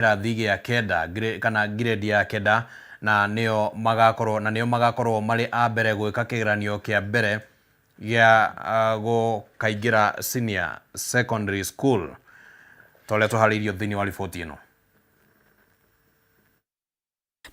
Kĩrathi gĩa kenda kana ngirĩndi ya kenda na nĩo magakorwo na nĩo magakorwo marĩ a mbere gwĩka kĩgeranio kĩa mbere gĩa gũkaingĩra senior secondary school ta ũrĩa tũharĩirio thĩinĩ wa riboti ĩno.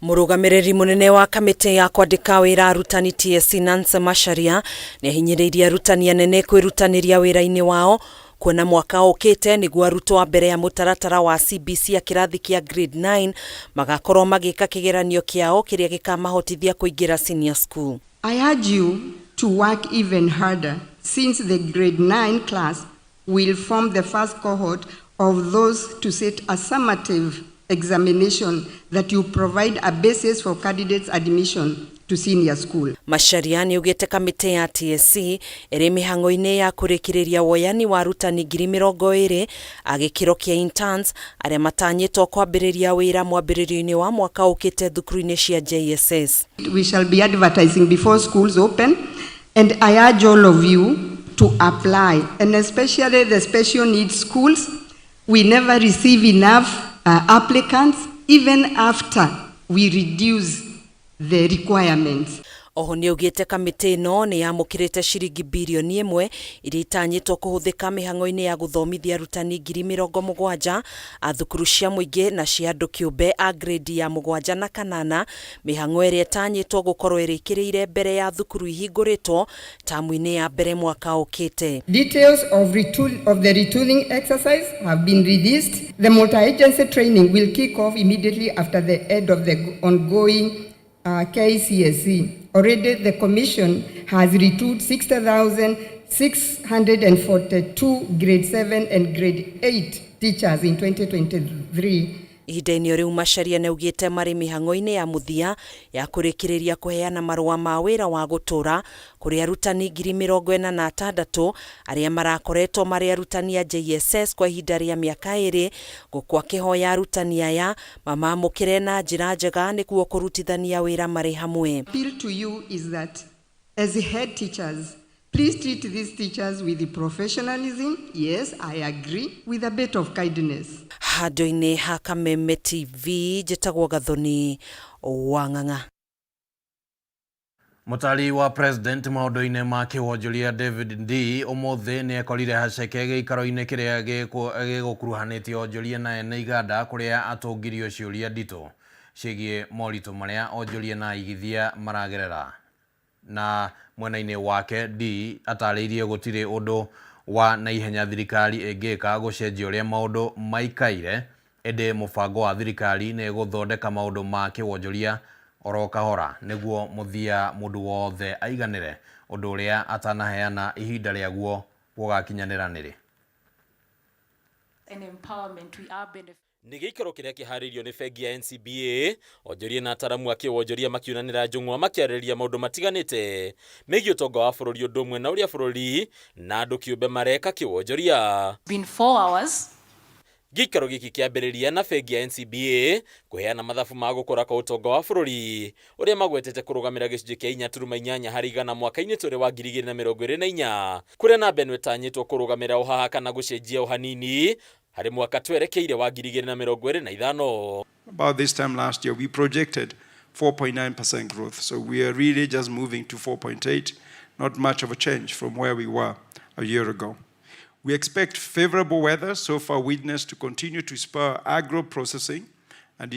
Mũrũgamĩrĩri mũnene wa kamĩtĩ ya kwandĩka wĩra arutani TSC Nancy Macharia nĩ ahinyĩrĩirie arutani anene kwĩrutanĩria wĩra-inĩ wao kuona mwaka ũkĩte nĩguo arutwo a mbere ya mũtaratara wa CBC a kĩrathi kĩa grade 9 magakorwo magĩka kĩgeranio kĩao kĩrĩa gĩkamahotithia kũingĩra senior school. I urge you to work even harder since the grade 9 class will form the first cohort of those to sit a summative examination that you provide a basis for candidates' admission to senior school. Macharia nĩ augĩte kamĩtĩ ya TSC ĩrĩ mĩhang'o-inĩ ya kũrĩkĩrĩria woyani wa arutani 20,000 a gĩkĩro kĩa interns arĩa matanyĩtwo kwambĩrĩria wĩra mwambĩrĩrio-inĩ wa mwaka ũkĩte thukuru-inĩ cia JSS. We shall be advertising before schools open, and I urge all of you to apply, and especially the special needs schools. We never receive enough applicants, even after we reduce the requirements. Oho nĩ augĩte kamĩtĩ ĩno nĩ yamũkĩrĩte ciringi birioni 1 iria itanyĩtwo kũhũthĩka mĩhang'o-inĩ ya gũthomithia arutani 70,000 a thukuru cia mũingĩ na cia andũ kĩũmbe a grade ya 7 na 8, mĩhang'o ĩrĩa ĩtanyĩtwo gũkorwo ĩrĩkĩrĩire mbere ya thukuru ihingũrĩtwo tamu-inĩ ya mbere mwaka ũkĩte. Details of the retooling exercise have been released. The multi-agency training will kick off immediately after the end of the ongoing KCSE. Already the Commission has retooled 60,642 grade 7 and grade 8 teachers in 2023. Ihinda-inĩ o rĩu, Macharia nĩaugĩte marĩ mĩhang'o-inĩ ya mũthia ya kũrĩkĩrĩria kũheana marũa ma wĩra wa gũtũũra kũrĩ arutani 46,000 arĩa marakoretwo marĩ arutani a JSS kwa ihinda rĩa mĩaka 2, gũkũ akĩhoya arutani aya mamamũkĩre na njĩra njega nĩguo kũrutithania wĩra marĩ hamwe. Appeal to you is that as head teachers, please treat these teachers with professionalism. Yes, I agree, with a bit of kindness. Handũ-inĩ ha Kameme TV, njĩtagwo Gathoni Wang'ang'a. Mũtari wa president maũndũ-inĩ ma kĩwonjoria David Ndii ũmũthĩ nĩ ekorire haceke gĩikaro-inĩ kĩrĩa gĩgũkuruhanĩtie onjoria na ene iganda, kũrĩa atũngirio ciũria nditũ ciĩgiĩ moritũ marĩa onjoria na aigithia maragerera. Na mwena-inĩ wake, Ndii atarĩirie gũtirĩ ũndũ wa naihenya thirikari ĩngĩka gũcenjia ũrĩa maũndũ maikaire, ĩndĩ mũbango wa thirikari nĩ gũthondeka maũndũ ma kĩwonjoria oro kahora nĩguo mũthia mũndũ wothe aiganĩre, ũndũ ũrĩa atanaheana ihinda rĩaguo gũgakinyanĩra nĩrĩ. And empowerment, we are benefiting. Nĩ gĩikaro kĩrĩa kĩharĩirio nĩ bengi ya NCBA, onjoria na ataramu a kĩwonjoria makiunanĩra njũng'wa makĩarĩrĩria maũndũ matiganĩte megiĩ ũtonga wa bũrũri, ũndũ ũmwe na ũrĩa bũrũri na andũ kĩũmbe mareka kĩwonjoria. Been 4 hours. Gĩikaro gĩkĩ kĩambĩrĩria na bengi ya NCBA kũheana mathabu ma gũkũra kwa ũtonga wa bũrũri, ũrĩa magwetete kũrũgamĩra gĩcunjĩ kĩa 4.8% mwaka-inĩ tũrĩ wa 2024, kũrĩa namba ĩno ĩtanyĩtwo kũrũgamĩra o haha kana gũcenjia o hanini harĩ mwaka twerekeire wa 2025. About this time last year, we projected 4.9% growth. So we are really just moving to 4.8, not much of a change from where we were a year ago. We expect favorable weather so far witnessed to continue to spur agro processing and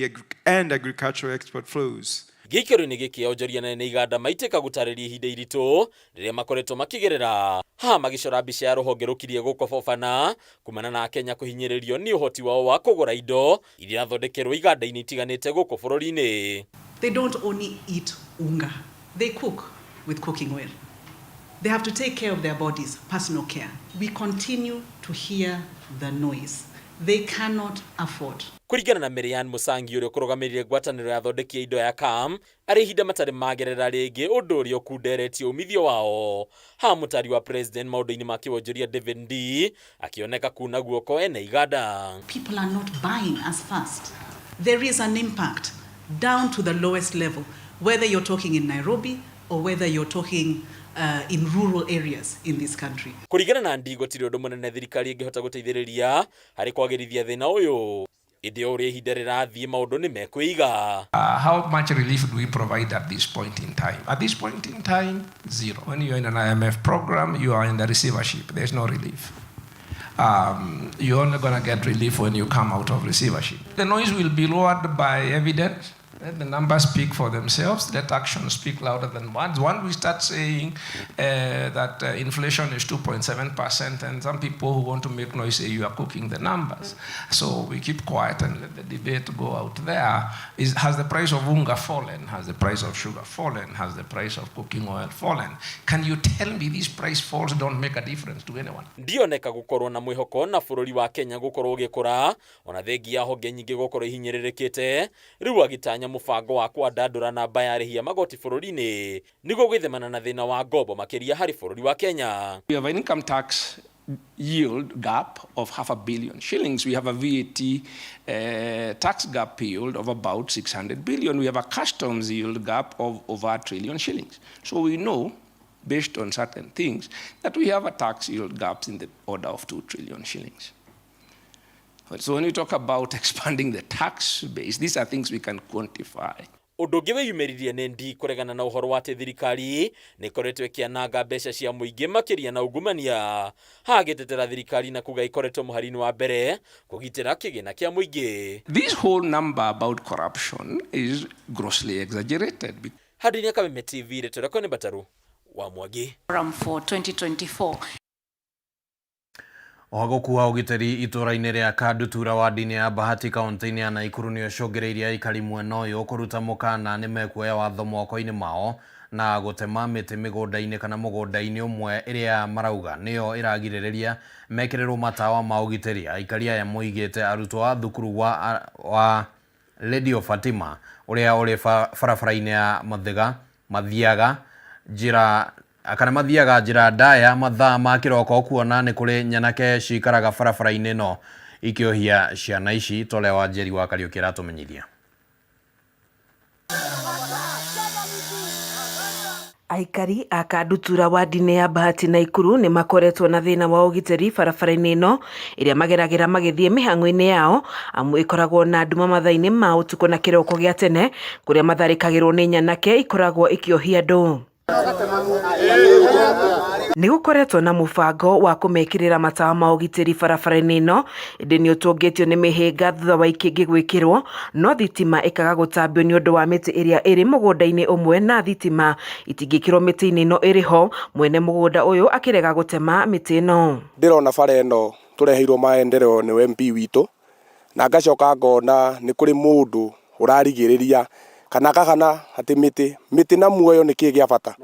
agricultural export flows. Gĩikaro-inĩ gĩkĩ, onjoria na iganda maitĩka gũtarĩria ihinda iritũ rĩrĩa makoretwo makĩgerera, haha magĩcora mbica ya rũhonge rũkirie gũkobobana kumana na Kenya kũhinyĩrĩrio nĩ ũhoti wao wa kũgũra indo iria irathondekerwo iganda-inĩ itiganĩte gũkũ bũrũri-inĩ. They don't only eat unga, they cook with cooking oil. They have to take care of their bodies, personal care. We continue to hear the noise. They cannot afford. Kũringana na Marianne Musangi, ũrĩa ũkũrũgamĩrĩire ngwatanĩro ya athondeki a indo ya KAM, arĩ ihinda matarĩ magerera rĩngĩ ũndũ ũrĩa ũkunderetie umithio wao. Haha mũtari wa president maũndũ-inĩ ma kĩwonjoria David Ndii akĩoneka kuna guoko ene iganda. People are not buying as fast. There is an impact down to the lowest level, whether you're talking in Nairobi or whether you're talking in rural areas in this country. Kũringana na Ndii, gũtirĩ ũndũ mũnene thirikari ĩngĩhota gũteithĩrĩria harĩ kwagĩrithia thĩna ũyũ. Ĩndĩ o ũrĩa ihinda rĩrathiĩ maũndũ nĩ mekwĩiga. How much relief do we provide at this point in time? At this point in time, zero. When you're in an IMF program, you are in the receivership. There's no relief. You're only going to get relief when you come out of receivership. The noise will be lowered by evidence. Let the numbers speak for themselves. Let action speak louder than words. Once we start saying that inflation is 2.7%, and some people who want to make noise say you are cooking the numbers. So we keep quiet and let the debate go out there. Has the price of unga fallen? Has the price of sugar fallen? Has the price of cooking oil fallen? Can you tell me these price falls don't make a difference to anyone? Ndioneka gukorwo na mwihoko na bururi wa Kenya gukorwo ugikura ona thengia ya honge nyingi gukorwo ihinyĩrĩrĩkĩte rĩu agĩtanya mũbango wa kwandandũra namba ya arĩhi a magoti bũrũri-inĩ nĩguo gwĩthemana na thĩna wa ngombo makĩria harĩ bũrũri wa Kenya. We have an income tax yield gap of 500 billion shillings. We have a VAT tax gap yield of about 600 billion. We have a customs yield gap of over 1 trillion shillings. So we know, based on certain things, that we have a tax yield gaps in the order of 2 trillion shillings. So when we talk about expanding the tax base, these are things we can quantify. Ũndũ ũngĩ wĩyumĩririe nĩ Ndii kũregana na ũhoro wa atĩ thirikari nĩ ĩkoretwo ĩkĩananga mbeca cia mũingĩ makĩria na ungumania, haha agĩtetera thirikari na kuga ĩkoretwo mũhari-inĩ wa mbere kũgitĩra kĩgĩna kĩa mũingĩ. This whole number about corruption is grossly exaggerated. Handũ-inĩ Kameme TV, rĩtwa rĩakwa nĩ Mbataru wa Mwangi. Forum for 2024. Ũhagũku wa ũgitĩri itũra-inĩ rĩa Kandutura wadi-inĩ ya Bahati kaunti-inĩ ya Naikuru nĩ ũcũngĩrĩirie aikari mwena ũyũ kũruta mũkana nĩ mekuoya watho moko-inĩ mao na gũtema mĩtĩ mĩgũnda-inĩ kana mũgũnda-inĩ ũmwe ĩrĩa marauga nĩyo ĩragirĩrĩria mekĩrĩrwo matawa ma ũgitĩri. Aikari aya moigĩte arutwo a thukuru wa Radio Fatima ũrĩa ũrĩ barabara-inĩ ya Mathiga mathiaga njĩra kana mathiaga njĩra ndaya mathaa ma kĩroko kuona nĩ kũrĩ nyanake cikaraga barabara-inĩ ĩno ikĩohia ciana ici ta ũrĩa Wanjeri wa Kariũki aratũmenyithia. Aikari a Kandutura wadi-inĩ ya Bahati Naikuru nĩ makoretwo na thĩna wa ũgitĩri barabara-inĩ ĩno ĩrĩa mageragĩra magĩthiĩ mĩhang'o-inĩ yao, amu ĩkoragwo na nduma mathaa-inĩ ma ũtukũ na kĩroko gĩa tene, kũrĩa matharĩkagĩrwo nĩ nyanake ikoragwo ikĩohia andũ. Nĩ gũkoretwo na mũbango wa kũmekĩrĩra matawa ma ũgitĩri barabara-inĩ ĩno, ĩndĩ nĩ ũtũngĩtio nĩ mĩhĩnga thutha wa ikĩngĩ gwĩkĩrwo no thitima ĩkaga gũtambio nĩ ũndũ wa mĩtĩ ĩrĩa ĩrĩ mũgũnda-inĩ ũmwe, na thitima itingĩkĩrwo mĩtĩ-inĩ ĩno ĩrĩ ho, mwene mũgũnda ũyũ akĩrega gũtema mĩtĩ ĩno. Ndĩrona bara ĩno tũreheirwo maendeleo nĩ MP witũ, na ngacoka ngona nĩ kũrĩ mũndũ ũrarigĩrĩria kana akahana atĩ mĩtĩ na muoyo nĩ kĩĩ gĩa bata.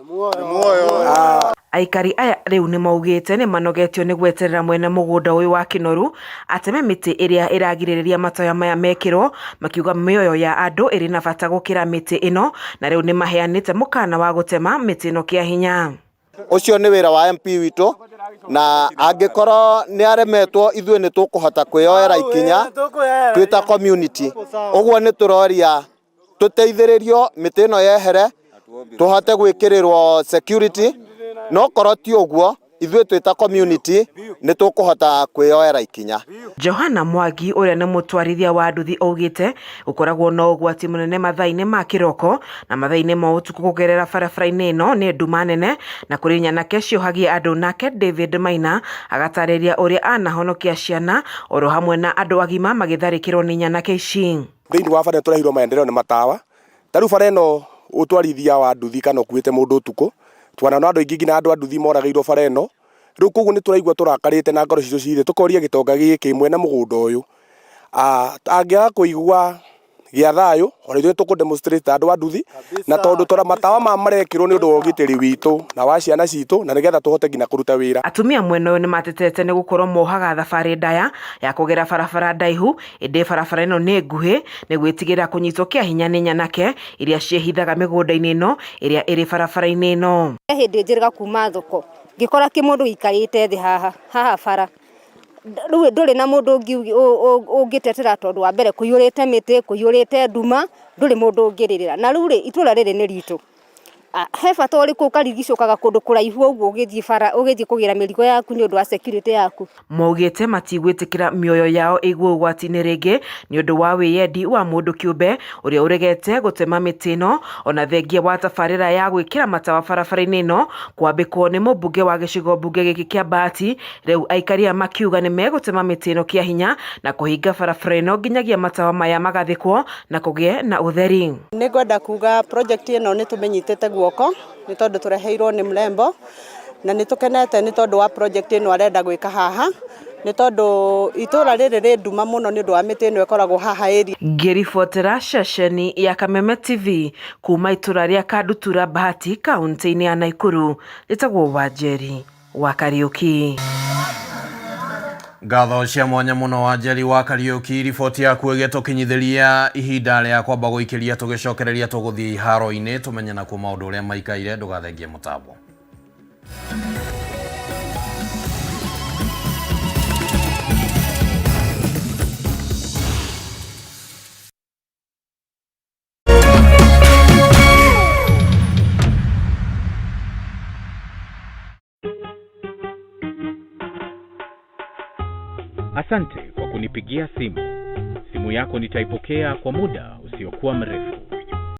Aikari aya rĩu nĩ maugĩte nĩ manogetio nĩ gweterera mwene mũgũnda ũyũ wa Kĩnoru ateme mĩtĩ ĩrĩa ĩragirĩrĩria matawa maya mekĩrwo, makiuga mĩoyo ya andũ ĩrĩ na bata gũkĩra mĩtĩ ĩno, na rĩu nĩ maheanĩte mũkana wa gũtema mĩtĩ ĩno kĩa hinya. Ũcio nĩ wĩra wa MP witũ, na angĩkorwo nĩ aremetwo, ithuĩ nĩ tũkũhota kwĩyoera ikinya twĩ ta community. Ũguo nĩ tũroria tũteithĩrĩrio mĩtĩ ĩno yehere, tũhote gwĩkĩrĩrwo security, no korwo ti ũguo, ithuĩ twĩ ta community nĩ tũkũhota kwĩyoera ikinya. Johana Mwangi ũrĩa nĩ mũtwarithia wa nduthi augĩte gũkoragwo na ũgwati mũnene mathaa-inĩ ma kĩroko na mathaa-inĩ ma ũtukũ kũgerera barabara-inĩ ĩno nĩ nduma nene na kũrĩ nyanake ciohagia andũ. Nake David Maina agatarĩria ũrĩa anahonokia ciana oro hamwe na andũ agima magĩtharĩkĩrwo nĩ nyanake ici. Thĩinĩ wa bara tũreheirwo maendeleo nĩ matawa. Ta rĩu bara ĩno, ũtwarithia wa nduthi kana ũkuĩte mũndũ ũtukũ, twanona andũ aingĩ nginya andũ a nduthi moragĩirwo bara ĩno. Rĩu koguo nĩ tũraigua tũrakarĩte na ngoro citũ cithĩ, tũkoria gĩtonga gĩkĩ mwene mũgũnda ũyũ angĩaga kũigua gĩa thayũ, ona ithuĩ tũkũ demonstrate andũ a nduthi, na tondũ tora matawa maya marekĩrwo nĩ ũndũ wa ũgitĩri witũ na wa ciana citũ, na nĩgetha tũhote nginya kũruta wĩra. Atumia mwena ũyũ nĩ matetete nĩ gũkorwo mohaga thabarĩ ndaya ya kũgera barabara ndaihu, ĩndĩ barabara ĩno nĩ nguhĩ, nĩ gwĩtigĩra kũnyitwo kĩa hinya nĩ nyanake iria ciĩhithaga mĩgũnda-inĩ ĩno ĩrĩa ĩrĩ barabara-inĩ ĩno. Hĩndĩ njĩrĩga kuma thoko ngĩkora kĩmũndũ gĩikarĩte thĩ haha haha bara, rĩu ndũrĩ na mũndũ ũngĩtetera, tondũ wa mbere kũiyũrĩte mĩtĩ, kũiyũrĩte nduma, ndũrĩ mũndũ ũngĩrĩrĩra. Na rĩu rĩ, itũra rĩrĩ nĩ ritũ. He bata ũrĩkũ ũkarigicũkaga kũndũ kũraihu ũguo ũgĩthiĩ bara ũgĩthiĩ kũgĩra mĩrigo yaku nĩ ũndũ wa security yaku. Maugĩte matigwĩtĩkĩra mĩoyo yao ĩigwo ũgwati-inĩ rĩngĩ nĩ ũndũ wa wĩyendi wa mũndũ kĩũmbe ũrĩa ũregete gũtema mĩtĩ ĩno ona thengia wa tabarĩra ya gwĩkĩra matawa barabara-inĩ ĩno kwambĩkwo nĩ mũmbunge wa gĩcigo mbunge gĩkĩ kĩa Bahati. Rĩu aikaria makiuga nĩ megũtema mĩtĩ ĩno kĩa hinya na kũhinga barabara ĩno nginyagia matawa maya magathĩkwo na kũgĩe na ũtheri. Nĩngwenda kuga project ĩno nĩ tũmĩnyitĩte guoko nĩ tondũ tũreheirwo nĩ Mlembo na nĩ tũkenete nĩ tondũ wa project ĩno arenda gwĩka haha nĩ tondũ itũra rĩrĩ rĩ nduma mũno nĩ ũndũ wa mĩtĩ ĩno ĩkoragwo haha area. Ngĩribotera ceceni ya Kameme TV kuma itũra rĩa Kandutura Bahati kaunti-inĩ ya Nakuru, njĩtagwo Wanjeri wa Kariuki. Ngatho cia mwanya muno Wanjeri wa Kariuki, riboti yaku ĩgĩtũkinyithĩria ihinda rĩa kwamba gũikĩria tũgĩcokereria tũgũthiĩ iharo-inĩ tũmenye nakuo maũndũ ũrĩa maikaire. Ndũgathengie mũtambo. Asante kwa kunipigia simu. Simu yako nitaipokea kwa muda usiokuwa mrefu.